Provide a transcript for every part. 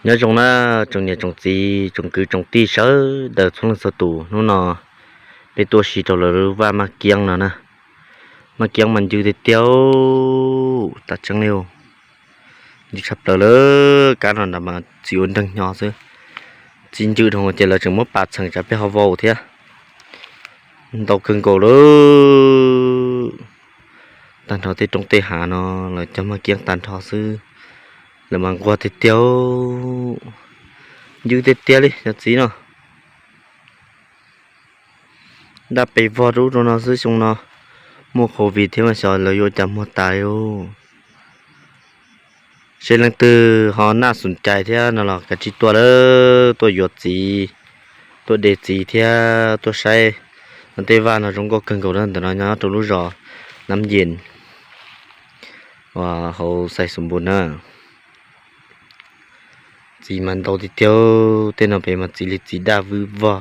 Nyob zoo na, tsoom niam tsoom txiv tsoom kwv tsoom tij sawv daws txhua leej txhua tus, hnub no peb tuaj si rau lawv lub vaj Maj Kiab no na. Maj Kiab mas ncw tiag tiag, tam tseeb li, ncw tshaj plaws lawm. Kab no ntawd mas txiv ua nreeg nyo xwb, txiv ncw dhau ces lawv tseem muab pas txheem tsam peb ho vau thiab. Ntau kawg nkaus lawm. Tag nrho tej roob tej hav no lawv cog Maj Kiab tag nrho xwb, lawv mas nquag tiag tiag, ncw tiag tiag li cov txiv no. Daj pes vog rau ub rau no xwb, xyoo no muaj covid thiab mas xyov lawv yuav ua cas muag tas li. Seb leej twg ho naj xoom cai thiab no los kav tsij tuaj lawm, tuaj yuav txiv, tuaj de txiv thiab tuaj saib. Tej vaj no zoo nkauj kawg nkaus na, ntawm no nyob rau lub zos Nab Yes uas hauv Xais Xus Npus na. Txiv mas ntau tiag tiag, tej no pem mas txiv li txiv daj vwb vog,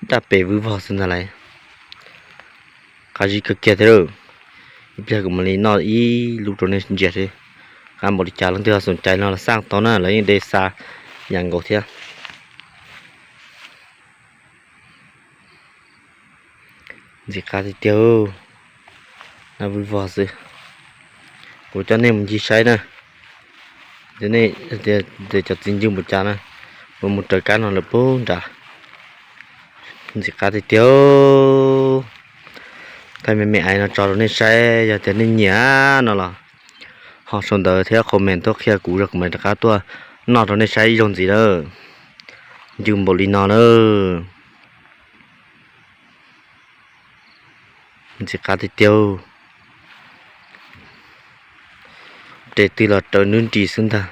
daj pes vwb vog xwb ntag lauj. Qab zib kawg kiag thiab lawm. Ib pliag kuv mam li noj ib lub rau nej ntsia seb qab npaum li cas. Leej twg ho xoom cai no los xaj tau na, lawv yeej de xa yam nkaus thiab. Ntxim qab tiag tiag, daj vwb vog xwb. Kuv coj nej mus ncig saib na, nej tias cov txiv ncw npaum cas na, kuv mus raws kab no lawm puag nrad. Ntxim qab tiag tiag. Thaij me me aiv no tso rau nej saib, yog tias nej nyiam no los ho sau ntawv thiab comment tuaj qhia kuv, kuv mam rov qab tuaj noj rau nej saib ib zaug ntxiv na. Ncw npaum li no na. Ntxim qab tiag tiag. Tes twg los raws nws nris xwb ntag.